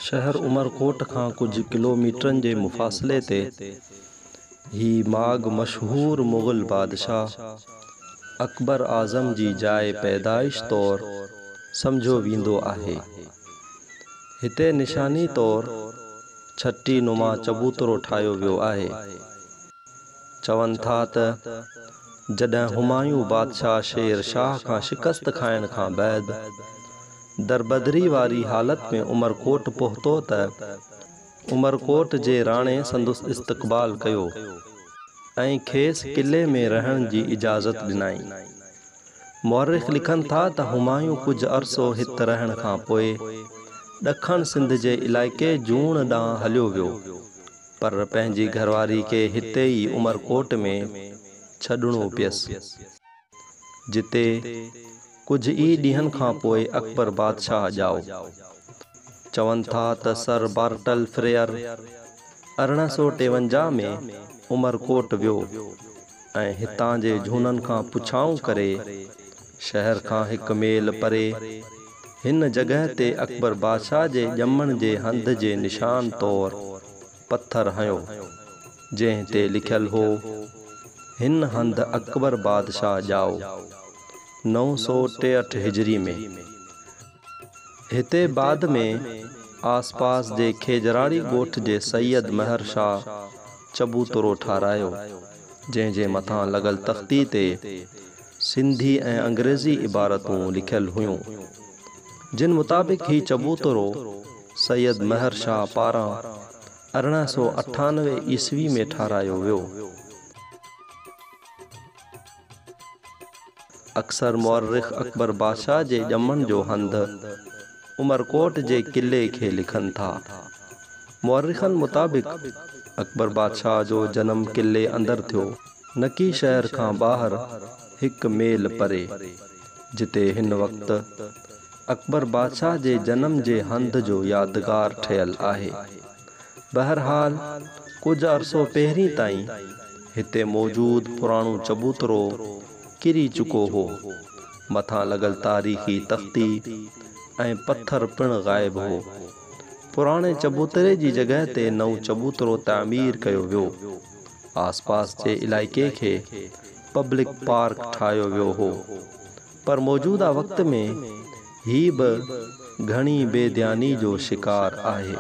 شهر عمرڪوٽ کان ڪجهه ڪلوميٽرن جي مفاصلي تي هي ماڳ مشهور مغل بادشاهه اڪبر اعظم جي جاء پيدائش طور سمجهيو ويندو آهي. هتي نشاني طور ڇٽي نما چبوترو ٺاهيو ويو آهي. چون ٿا ته جڏهن همايون بادشاهه شير شاهه کان شڪست کائڻ کان بعد دربدري واري حالت ۾ عمرڪوٽ پهتو ته عمرڪوٽ جي راڻي سندس استقبال ڪيو ۽ کيس قلعي ۾ رهڻ جي اجازت ڏنائين. مؤرخ لکن ٿا ته همايون ڪجهه عرصو هت رهڻ کان پوء ڏکڻ سنڌ جي علائقي جوڻ ڏانهن هليو ويو پر پنهنجي گهرواري کي هتي ئي عمرڪوٽ ۾ ڇڏڻو پيس، جتي ڪجهه ئي ڏينهن کان پوء اڪبر بادشاهه ڄائو. چون ٿا ته سر بارٽل فريئر 1853 ۾ عمرڪوٽ ويو ۽ هتان جي جهونن کان پڇائون ڪري شهر کان هڪ ميل پري هن جڳهه تي اڪبر بادشاهه جي ڄمڻ جي هنڌ جي نشان طور پٿر هنيو، جنهن تي لکيل هو، هن هنڌ اڪبر بادشاهه ڄائو، 963 هجري ۾. هتي بعد ۾ آس پاس جي کيجراڙي ڳوٺ جي سيد مهر شاهه چبوترو ٺارايو، جنهن جي مٿان لڳل تختي تي سنڌي ۽ انگريزي عبارتون لکيل هيون، جن مطابق هي چبوترو سيد مهر شاهه پاران 1898 عيسوي ۾ ٺارايو ويو. اڪثر مؤرخ اڪبر بادشاهه جي ڄمڻ جو هنڌ عمرڪوٽ جي قلعي کي لکن ٿا. مؤرخن مطابق اڪبر بادشاهه جو جنم قلعي اندر ٿيو، نه ڪي شهر کان ٻاهر هڪ ميل پري، جتي هن وقت اڪبر بادشاهه جي جنم جي هنڌ جو يادگار ٺهيل آهي. بهرحال ڪجهه عرصو پهرين تائين هتي موجود پراڻو چبوترو ڪري چڪو هو. مٿان لڳل تاريخي تختي ۽ پٿر پڻ غائب هو. پراڻي چبوتري جي جڳهه تي نئون چبوترو تعمير ڪيو ويو. آسپاس جي علائقي کي پبلڪ پارڪ ٺاهيو ويو هو. پر موجوده وقت ۾ هي به گهڻي بي ڌياني جو شڪار آهي.